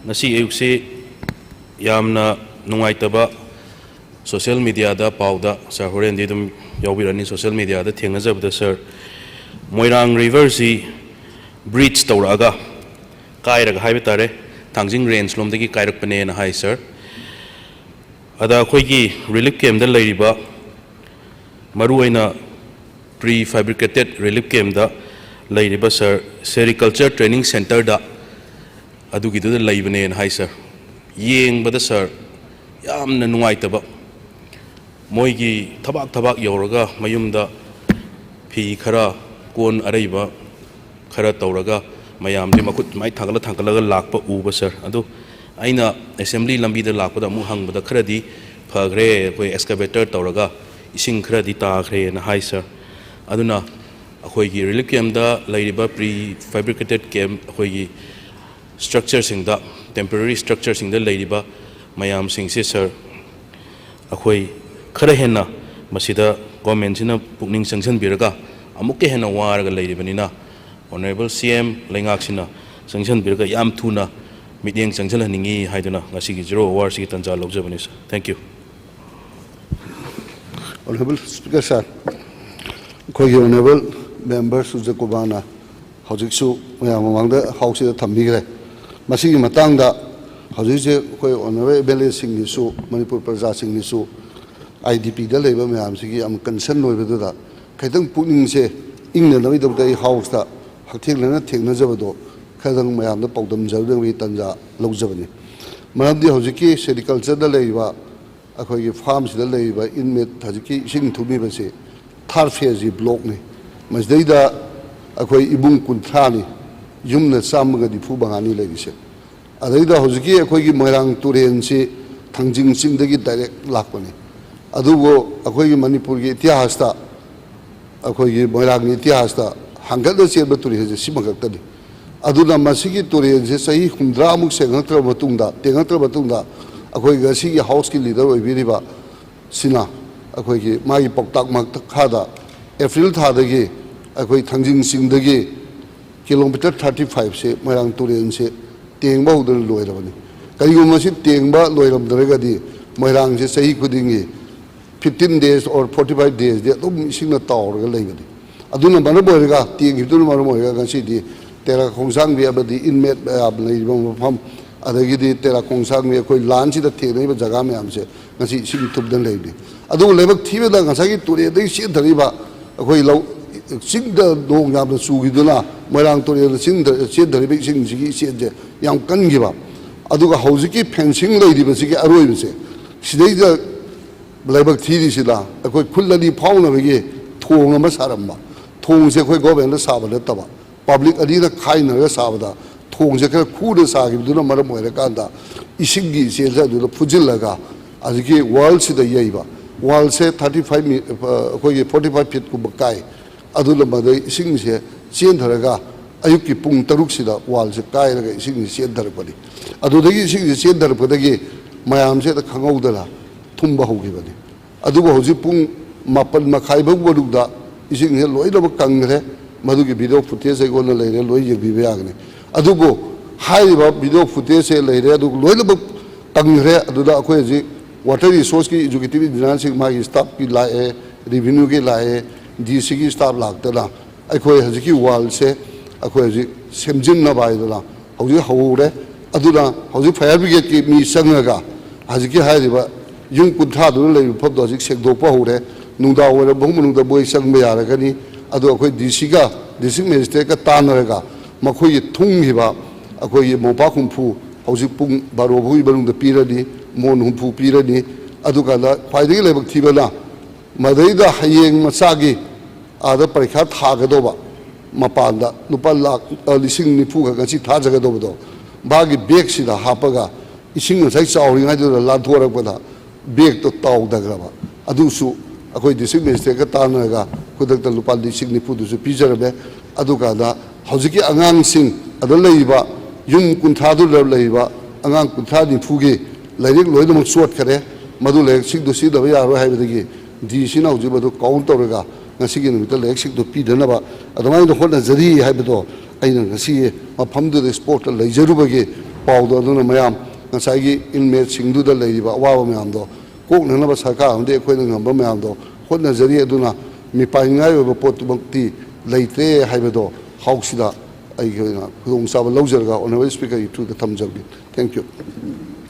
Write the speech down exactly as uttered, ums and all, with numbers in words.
ꯉꯁꯤ ꯑꯌꯨꯛꯁꯤ ꯌꯥꯝꯅ ꯅꯨꯡꯉꯥꯏꯇꯕ, ꯁꯣꯁꯤꯌꯦꯜ ꯃꯤꯗꯤꯌꯥꯗ, ꯄꯥꯎꯗ, ꯁꯥꯔ ꯍꯣꯔꯦꯟꯗꯤ ꯑꯗꯨꯝ ꯌꯥꯎꯕꯤꯔꯅꯤ, ꯁꯣꯁꯤꯌꯦꯜ ꯃꯤꯗꯤꯌꯥꯗ ꯊꯦꯡꯅꯖꯕꯗ, ꯁꯥꯔ, ꯃꯣꯏꯔꯥꯡ ꯔꯤꯚꯔꯁꯤ ꯕ꯭ꯔꯤꯖ ꯇꯧꯔꯛꯑꯒ ꯀꯥꯏꯔꯒ ꯍꯥꯏꯕ ꯇꯥꯔꯦ, ꯊꯥꯡꯖꯤꯡ ꯔꯦꯟꯖ ꯂꯣꯝꯗꯒꯤ ꯀꯥꯏꯔꯛꯄꯅꯦꯅ ꯍꯥꯏ, ꯁꯥꯔ꯫ ꯑꯗ ꯑꯩꯈꯣꯏꯒꯤ ꯔꯤꯂꯤꯐ ꯀꯦꯝꯗ ꯂꯩꯔꯤꯕ, ꯃꯔꯨꯑꯣꯏꯅ ꯄ꯭ꯔꯤ ꯐꯦꯕ꯭ꯔꯤꯀꯦꯇꯦꯠ ꯔꯤꯂꯤꯐ ꯀꯦꯝꯗ ꯂꯩꯔꯤꯕ, ꯁꯥꯔ, ꯁꯦꯔꯤꯀꯜꯆꯔ ꯇ꯭ꯔꯦꯅꯤꯡ ꯁꯦꯟꯇꯔꯗ ꯑꯗꯨꯒꯤꯗꯨꯗ ꯂꯩꯕꯅꯦꯅ ꯍꯥꯏ, ꯁꯥꯔ꯫ ꯌꯦꯡꯕꯗ, ꯁꯥꯔ, ꯌꯥꯝꯅ ꯅꯨꯡꯉꯥꯏꯇꯕ, ꯃꯣꯏꯒꯤ ꯊꯕꯥꯛ ꯊꯕꯥꯛ ꯌꯧꯔꯒ ꯃꯌꯨꯝꯗ ꯐꯤ ꯈꯔ, ꯀꯣꯟ ꯑꯔꯩꯕ ꯈꯔ ꯇꯧꯔꯒ ꯃꯌꯥꯝꯁꯦ ꯃꯈꯨꯠ ꯁꯨꯃꯥꯏꯅ ꯊꯥꯡꯒꯠꯂ ꯊꯥꯡꯒꯠꯂꯒ ꯂꯥꯛꯄ ꯎꯕ, ꯁꯥꯔ꯫ ꯑꯗꯨ ꯑꯩꯅ ꯑꯦꯁꯦꯝꯕ꯭ꯂꯤ ꯂꯝꯕꯤꯗ ꯂꯥꯛꯄꯗ ꯑꯃꯨꯛ ꯍꯪꯕꯗ ꯈꯔꯗꯤ ꯐꯈ꯭ꯔꯦ, ꯑꯩꯈꯣꯏ ꯑꯦꯛꯁꯀꯥꯚꯦꯇꯔ ꯇꯧꯔꯒ ꯏꯁꯤꯡ ꯈꯔꯗꯤ ꯇꯥꯈ꯭ꯔꯦꯅ ꯍꯥꯏ, ꯁꯥꯔ꯫ ꯑꯗꯨꯅ ꯑꯩꯈꯣꯏꯒꯤ ꯔꯤꯂꯤꯐ ꯀꯦꯝꯗ ꯂꯩꯔꯤꯕ, ꯄ꯭ꯔꯤ ꯐꯦꯕ꯭ꯔꯤꯀꯦꯇꯦꯠ ꯀꯦꯝ, ꯑꯩꯈꯣꯏꯒꯤ ꯁ꯭ꯇ꯭ꯔꯛꯆꯔꯁꯤꯡꯗ, ꯇꯦꯝꯄꯔꯦꯔꯤ ꯁ꯭ꯇ꯭ꯔꯛꯆꯔꯁꯤꯡꯗ ꯂꯩꯔꯤꯕ ꯃꯌꯥꯝꯁꯤꯡꯁꯦ, ꯁꯥꯔ, ꯑꯩꯈꯣꯏ ꯈꯔ ꯍꯦꯟꯅ ꯃꯁꯤꯗ ꯒꯣꯔꯃꯦꯟꯁꯤꯅ ꯄꯨꯛꯅꯤꯡ ꯆꯪꯁꯤꯟꯕꯤꯔꯒ ꯑꯃꯨꯛꯀ ꯍꯦꯟꯅ ꯋꯥꯔꯒ ꯂꯩꯔꯤꯕꯅꯤꯅ, ꯑꯣꯅꯔꯦꯕꯜ ꯁꯤ ꯑꯦꯝ ꯂꯩꯉꯥꯛꯁꯤꯅ ꯆꯪꯁꯤꯟꯕꯤꯔꯒ ꯌꯥꯝ ꯊꯨꯅ ꯃꯤꯠꯌꯦꯡ ꯆꯪꯁꯤꯜꯍꯟꯅꯤꯡꯏ ꯍꯥꯏꯗꯨꯅ ꯉꯁꯤꯒꯤ ꯖꯤꯔꯣ ꯑꯋꯥꯔꯁꯤꯒꯤ ꯇꯥꯟꯖꯥ ꯂꯧꯖꯕꯅꯤ, ꯁꯥꯔ꯫ Thank you꯫ ꯑꯣꯅꯔꯦꯕꯜ ꯁ꯭ꯄꯤꯀꯔ ꯁꯥꯔ, ꯑꯩꯈꯣꯏꯒꯤ ꯑꯣꯅꯔꯦꯕꯜ ꯃꯦꯝꯕꯔ ꯁꯨꯔꯖꯀꯨꯃꯥꯔꯅ ꯍꯧꯖꯤꯛꯁꯨ ꯃꯌꯥꯝ ꯃꯃꯥꯡꯗ ꯍꯥꯎꯁꯁꯤꯗ ꯊꯝꯕꯤꯈ꯭ꯔꯦ꯫ ꯃꯁꯤꯒꯤ ꯃꯇꯥꯡꯗ ꯍꯧꯖꯤꯛ ꯍꯧꯖꯤꯛ ꯑꯩꯈꯣꯏ ꯑꯣꯅꯔꯦꯕꯜ ꯑꯦꯝ ꯑꯦꯜ ꯑꯦꯁꯤꯡꯒꯤꯁꯨ, ꯃꯅꯤꯄꯨꯔ ꯄ꯭ꯔꯖꯥꯁꯤꯡꯒꯤꯁꯨ, ꯑꯥꯏ ꯗꯤ ꯄꯤꯗ ꯂꯩꯕ ꯃꯌꯥꯝꯁꯤꯒꯤ ꯌꯥꯝ ꯀꯟꯁꯔꯟ ꯑꯣꯏꯕꯗꯨꯗ ꯈꯤꯇꯪ ꯄꯨꯛꯅꯤꯡꯁꯦ ꯏꯪꯅꯅꯕꯒꯤꯗꯃꯛꯇ ꯑꯩ ꯍꯥꯎꯁꯇ ꯍꯛꯊꯦꯡꯅꯅ ꯊꯦꯡꯅꯖꯕꯗꯣ ꯈꯔꯗꯪ ꯃꯌꯥꯝꯗ ꯄꯥꯎꯗꯝꯖꯅꯕꯒꯤ ꯇꯥꯟꯖꯥ ꯂꯧꯖꯕꯅꯤ꯫ ꯃꯔꯝꯗꯤ ꯍꯧꯖꯤꯛꯀꯤ ꯁꯦꯔꯤꯀꯜꯆꯔꯗ ꯂꯩꯔꯤꯕ ꯑꯩꯈꯣꯏꯒꯤ ꯐꯥꯔꯝꯁꯤꯗ ꯂꯩꯔꯤꯕ ꯏꯟꯃꯦꯠ ꯍꯧꯖꯤꯛꯀꯤ ꯏꯁꯤꯡ ꯊꯨꯝꯃꯤꯕꯁꯤ ꯊꯥꯔꯠ ꯐꯦꯖꯀꯤ ꯕ꯭ꯂꯣꯛꯅꯤ꯫ ꯃꯁꯤꯗꯩꯗ ꯑꯩꯈꯣꯏ ꯏꯃꯨꯡ ꯀꯨꯟꯊ꯭ꯔꯥꯅꯤ, ꯌꯨꯝꯅ ꯆꯥꯝꯃꯒ ꯅꯤꯐꯨ ꯃꯉꯥꯅꯤ ꯂꯩꯔꯤꯁꯦ꯫ ꯑꯗꯩꯗ ꯍꯧꯖꯤꯛꯀꯤ ꯑꯩꯈꯣꯏꯒꯤ ꯃꯣꯏꯔꯥꯡ ꯇꯨꯔꯦꯜꯁꯤ ꯊꯥꯡꯖꯤꯡ ꯆꯤꯡꯗꯒꯤ ꯗꯥꯏꯔꯦꯛ ꯂꯥꯛꯄꯅꯤ꯫ ꯑꯗꯨꯕꯨ ꯑꯩꯈꯣꯏꯒꯤ ꯃꯅꯤꯄꯨꯔꯒꯤ ꯏꯇꯤꯍꯥꯁꯇ, ꯑꯩꯈꯣꯏꯒꯤ ꯃꯣꯏꯔꯥꯡꯒꯤ ꯏꯇꯤꯍꯥꯁꯇ ꯍꯥꯡꯒꯠꯅ ꯆꯦꯟꯕ ꯇꯨꯔꯦꯜꯁꯦ ꯁꯤꯃꯈꯛꯇꯅꯤ꯫ ꯑꯗꯨꯅ ꯃꯁꯤꯒꯤ ꯇꯨꯔꯦꯜꯁꯦ ꯆꯍꯤ ꯍꯨꯝꯗ꯭ꯔꯥꯃꯨꯛ ꯁꯦꯡꯉꯛꯇ꯭ꯔꯕ ꯃꯇꯨꯡꯗ, ꯇꯦꯡꯉꯛꯇ꯭ꯔꯕ ꯃꯇꯨꯡꯗ, ꯑꯩꯈꯣꯏ ꯉꯁꯤꯒꯤ ꯍꯥꯎꯁꯀꯤ ꯂꯤꯗꯔ ꯑꯣꯏꯕꯤꯔꯤꯕ ꯁꯤꯅ ꯑꯩꯈꯣꯏꯒꯤ ꯃꯥꯒꯤ ꯄꯥꯎꯇꯥꯛ ꯃꯈꯥꯗ ꯑꯦꯄ꯭ꯔꯤꯜ ꯊꯥꯗꯒꯤ ꯑꯩꯈꯣꯏ ꯊꯥꯡꯖꯤꯡ ꯆꯤꯡꯗꯒꯤ ꯀꯤꯂꯣꯃꯤꯇꯔ ꯊꯥꯔꯇꯤ ꯐꯥꯏꯚꯁꯦ ꯃꯣꯏꯔꯥꯡ ꯇꯨꯔꯦꯜꯁꯦ ꯇꯦꯡꯕ ꯍꯧꯗꯅ ꯂꯣꯏꯔꯕꯅꯤ꯫ ꯀꯔꯤꯒꯨꯝꯕ ꯃꯁꯤ ꯇꯦꯡꯕ ꯂꯣꯏꯔꯝꯗ꯭ꯔꯒꯗꯤ ꯃꯣꯏꯔꯥꯡꯁꯦ ꯆꯍꯤ ꯈꯨꯗꯤꯡꯒꯤ fifteen days or forty five daysꯗꯤ ꯑꯗꯨꯝ ꯏꯁꯤꯡꯅ ꯇꯥꯎꯔꯒ ꯂꯩꯕꯅꯤ꯫ ꯑꯗꯨꯅ ꯃꯔꯝ ꯑꯣꯏꯔꯒ, ꯇꯦꯡꯈꯤꯕꯗꯨꯅ ꯃꯔꯝ ꯑꯣꯏꯔꯒ ꯉꯁꯤꯗꯤ ꯇꯦꯔꯥ ꯈꯣꯡꯁꯥꯡꯕꯤ ꯑꯃꯗꯤ inmate ꯃꯌꯥꯝ ꯂꯩꯔꯤꯕ ꯃꯐꯝ, ꯑꯗꯒꯤꯗꯤ ꯇꯦꯔꯥ ꯈꯣꯡꯁꯥꯡꯕꯤ ꯑꯩꯈꯣꯏ ꯂꯥꯟꯁꯤꯗ ꯊꯦꯡꯅꯔꯤꯕ ꯖꯒꯥ ꯃꯌꯥꯝꯁꯦ ꯉꯁꯤ ꯏꯁꯤꯡ ꯊꯨꯝꯗꯅ ꯂꯩꯕꯅꯤ꯫ ꯑꯗꯨꯕꯨ ꯂꯥꯏꯕꯛ ꯊꯤꯕꯗ ꯉꯁꯥꯏꯒꯤ ꯇꯨꯔꯦꯜꯗꯒꯤ ꯆꯦꯟꯊꯔꯛꯏꯕ ꯑꯩꯈꯣꯏ ꯂꯧ, ꯆꯤꯡꯗ ꯅꯣꯡ ꯌꯥꯝꯅ ꯆꯨꯈꯤꯗꯨꯅ ꯃꯣꯏꯔꯥꯡ ꯇꯨꯔꯦꯜꯗ ꯆꯤꯡꯗ ꯆꯦꯟꯊꯔꯛꯏꯕ ꯏꯁꯤꯡꯁꯤꯒꯤ ꯏꯆꯦꯟꯁꯦ ꯌꯥꯝ ꯀꯟꯈꯤꯕ꯫ ꯑꯗꯨꯒ ꯍꯧꯖꯤꯛꯀꯤ fencing ꯂꯩꯔꯤꯕꯁꯤꯒꯤ ꯑꯔꯣꯏꯕꯁꯦ, ꯁꯤꯗꯩꯗ ꯂꯥꯏꯕꯛ ꯊꯤꯔꯤꯁꯤꯅ ꯑꯩꯈꯣꯏ ꯈꯨꯜ ꯑꯅꯤ ꯐꯥꯎꯅꯕꯒꯤ ꯊꯣꯡ ꯑꯃ ꯁꯥꯔꯝꯕ꯫ ꯊꯣꯡꯁꯦ ꯑꯩꯈꯣꯏ governmentꯅ ꯁꯥꯕ ꯅꯠꯇꯕ, public ꯑꯅꯤꯅ ꯈꯥꯏꯅꯔꯒ ꯁꯥꯕꯗ ꯊꯣꯡꯁꯦ ꯈꯔ ꯈꯨꯅ ꯁꯥꯈꯤꯕꯗꯨꯅ ꯃꯔꯝ ꯑꯣꯏꯔꯀꯥꯟꯗ ꯏꯁꯤꯡꯒꯤ ꯏꯆꯦꯜꯁꯦ ꯑꯗꯨꯗ ꯐꯨꯖꯤꯜꯂꯒ ꯍꯧꯖꯤꯛꯀꯤ wallꯁꯤꯗ ꯌꯩꯕ꯫ Wallꯁꯦ thirty five ꯃꯤ-, ꯑꯩꯈꯣꯏꯒꯤ forty five feetꯀꯨꯝꯕ ꯀꯥꯏ꯫ ꯑꯗꯨꯅ ꯃꯗꯩ ꯏꯁꯤꯡꯁꯦ ꯆꯦꯟꯊꯔꯒ ꯑꯌꯨꯛꯀꯤ ꯄꯨꯡ ꯇꯔꯨꯛꯁꯤꯗ wallꯁꯦ ꯀꯥꯏꯔꯒ ꯏꯁꯤꯡꯁꯦ ꯆꯦꯟꯊꯔꯛꯄꯅꯤ꯫ ꯑꯗꯨꯗꯒꯤ ꯏꯁꯤꯡꯁꯦ ꯆꯦꯟꯊꯔꯛꯄꯗꯒꯤ ꯃꯌꯥꯝꯁꯦ ꯍꯦꯛꯇ ꯈꯪꯍꯧꯗꯅ ꯊꯨꯝꯕ ꯍꯧꯈꯤꯕꯅꯤ꯫ ꯑꯗꯨꯕꯨ ꯍꯧꯖꯤꯛ ꯄꯨꯡ ꯃꯥꯄꯟ ꯃꯈꯥꯏ ꯐꯥꯎ ꯃꯅꯨꯡꯗ ꯏꯁꯤꯡꯁꯦ ꯂꯣꯏꯅꯃꯛ ꯀꯪꯈ꯭ꯔꯦ꯫ ꯃꯗꯨꯒꯤ video footage ꯑꯩꯉꯣꯟꯗ ꯂꯩꯔꯦ, ꯂꯣꯏ ꯌꯦꯡꯕꯤꯕ ꯌꯥꯒꯅꯤ꯫ ꯑꯗꯨꯕꯨ ꯍꯥꯏꯔꯤꯕ video footageꯁꯦ ꯂꯩꯔꯦ, ꯑꯗꯨ ꯂꯣꯏꯅꯃꯛ ꯀꯪꯈ꯭ꯔꯦ꯫ ꯑꯗꯨꯗ ꯑꯩꯈꯣꯏ ꯍꯧꯖꯤꯛ water resourceꯀꯤ executive engineerꯁꯤꯡ ꯃꯥꯒꯤ staffꯀꯤ ꯂꯥꯛꯑꯦ, revenueꯒꯤ ꯂꯥꯛꯑꯦ, DCꯒꯤ staff ꯂꯥꯛꯇꯅ ꯑꯩꯈꯣꯏ ꯍꯧꯖꯤꯛꯀꯤ wallꯁꯦ ꯑꯩꯈꯣꯏ ꯍꯧꯖꯤꯛ ꯁꯦꯝꯖꯤꯟꯅꯕ ꯍꯥꯏꯗꯅ ꯍꯧꯖꯤꯛ ꯍꯧꯔꯦ꯫ ꯑꯗꯨꯅ ꯍꯧꯖꯤꯛ fire brigadeꯀꯤ ꯃꯤ ꯆꯪꯉꯒ ꯍꯧꯖꯤꯛꯀꯤ ꯍꯥꯏꯔꯤꯕ ꯌꯨꯝ ꯀꯨꯟꯊ꯭ꯔꯥꯗꯨꯅ ꯂꯩꯔꯤꯕ ꯃꯐꯝꯗꯣ ꯍꯧꯖꯤꯛ ꯁꯦꯡꯗꯣꯛꯄ ꯍꯧꯔꯦ꯫ ꯅꯨꯡꯗꯥꯡ ꯋꯥꯏꯔꯝ ꯐꯥꯎ ꯃꯅꯨꯡꯗ ꯃꯣꯏ ꯆꯪꯕ ꯌꯥꯔꯒꯅꯤ꯫ ꯑꯗꯣ ꯑꯩꯈꯣꯏ DCꯒ, district magistrateꯀ ꯇꯥꯟꯅꯔꯒ ꯃꯈꯣꯏꯒꯤ ꯊꯨꯡꯈꯤꯕ ꯑꯩꯈꯣꯏꯒꯤ ꯃꯣꯝꯄꯥꯛ ꯍꯨꯝꯐꯨ ꯍꯧꯖꯤꯛ ꯄꯨꯡ ꯕꯥꯔꯣ ꯐꯥꯎꯒꯤ ꯃꯅꯨꯡꯗ ꯄꯤꯔꯅꯤ, ꯃꯣꯟ ꯍꯨꯝꯐꯨ ꯄꯤꯔꯅꯤ꯫ ꯑꯗꯨꯀꯥꯟꯗ ꯈ꯭ꯋꯥꯏꯗꯒꯤ ꯂꯥꯏꯕꯛ ꯊꯤꯕꯅ ꯃꯗꯩꯗ ꯍꯌꯦꯡ ꯃꯆꯥꯒꯤ ꯑꯥꯗ ꯄꯔꯤꯈꯥ ꯊꯥꯒꯗꯧꯕ, ꯃꯄꯥꯟꯗ ꯂꯨꯄꯥ ꯂꯥꯛ, ꯑ, ꯂꯤꯁꯤꯡ ꯅꯤꯐꯨ ꯈꯛ ꯉꯁꯤ ꯊꯥꯖꯒꯗꯧꯕꯗꯣ, ꯃꯥꯒꯤ bagꯁꯤꯗ ꯍꯥꯞꯄꯒ ꯏꯁꯤꯡ ꯉꯁꯥꯏ ꯆꯥꯎꯔꯤꯉꯩꯗꯨꯗ ꯂꯥꯟꯊꯣꯔꯛꯄꯗ bagꯇꯣ ꯇꯥꯎꯊꯈ꯭ꯔꯕ꯫ ꯑꯗꯨꯁꯨ ꯑꯩꯈꯣꯏ district magistrateꯀ ꯇꯥꯟꯅꯔꯒ ꯈꯨꯗꯛꯇ ꯂꯨꯄꯥ ꯂꯤꯁꯤꯡ ꯅꯤꯐꯨꯗꯨꯁꯨ ꯄꯤꯖꯔꯝꯃꯦ꯫ ꯑꯗꯨꯀꯥꯟꯗ ꯍꯧꯖꯤꯛꯀꯤ ꯑꯉꯥꯡꯁꯤꯡ ꯑꯗ ꯂꯩꯔꯤꯕ ꯌꯨꯝ ꯀꯨꯟꯊ꯭ꯔꯥꯗꯨꯗ ꯂꯩꯔꯤꯕ ꯑꯉꯥꯡ ꯀꯨꯟꯊ꯭ꯔꯥ ꯅꯤꯐꯨꯒꯤ ꯂꯥꯏꯔꯤꯛ ꯂꯣꯏꯅꯃꯛ ꯆꯣꯠꯈꯔꯦ꯫ ꯃꯗꯨ ꯂꯥꯏꯔꯤꯛꯁꯤꯡꯗꯨ ꯁꯤꯖꯤꯟꯅꯕ ꯌꯥꯔꯣꯏ ꯍꯥꯏꯕꯗꯒꯤ DCꯅ ꯍꯧꯖꯤꯛ ꯃꯗꯨ count ꯇꯧꯔꯒ ꯉꯁꯤꯒꯤ ꯅꯨꯃꯤꯠꯇ ꯂꯥꯏꯔꯤꯛꯁꯤꯡꯗꯨ ꯄꯤꯗꯅꯕ ꯑꯗꯨꯃꯥꯏꯅ ꯍꯣꯠꯅꯖꯔꯤ ꯍꯥꯏꯕꯗꯣ ꯑꯩꯅ ꯉꯁꯤ ꯃꯐꯝꯗꯨꯗ ꯏꯁꯄꯣꯔꯠꯇ ꯂꯩꯖꯔꯨꯕꯒꯤ ꯄꯥꯎꯗꯣ꯫ ꯑꯗꯨꯅ ꯃꯌꯥꯝ, ꯉꯁꯥꯏꯒꯤ ꯏꯟꯃꯦꯠꯁꯤꯡꯗꯨꯗ ꯂꯩꯔꯤꯕ ꯑꯋꯥꯕ ꯃꯌꯥꯝꯗꯣ ꯀꯣꯛꯅꯅꯕ ꯁꯔꯀꯥꯔ ꯑꯃꯗꯤ ꯑꯩꯈꯣꯏꯅ ꯉꯝꯕ ꯃꯌꯥꯝꯗꯣ ꯍꯣꯠꯅꯖꯔꯤ꯫ ꯑꯗꯨꯅ ꯃꯤꯄꯥꯏꯅꯤꯡꯉꯥꯏ ꯑꯣꯏꯕ ꯄꯣꯠꯇꯨꯃꯛꯇꯤ ꯂꯩꯇ꯭ꯔꯦ ꯍꯥꯏꯕꯗꯣ ꯍꯥꯎꯁꯁꯤꯗ ꯑꯩꯒꯤ ꯑꯣꯏꯅ ꯈꯨꯗꯣꯡꯆꯥꯕ ꯂꯧꯖꯔꯒ honourable speaker ꯒꯤ through ꯗ ꯊꯝꯖꯕꯅꯤ꯫ Thank you꯫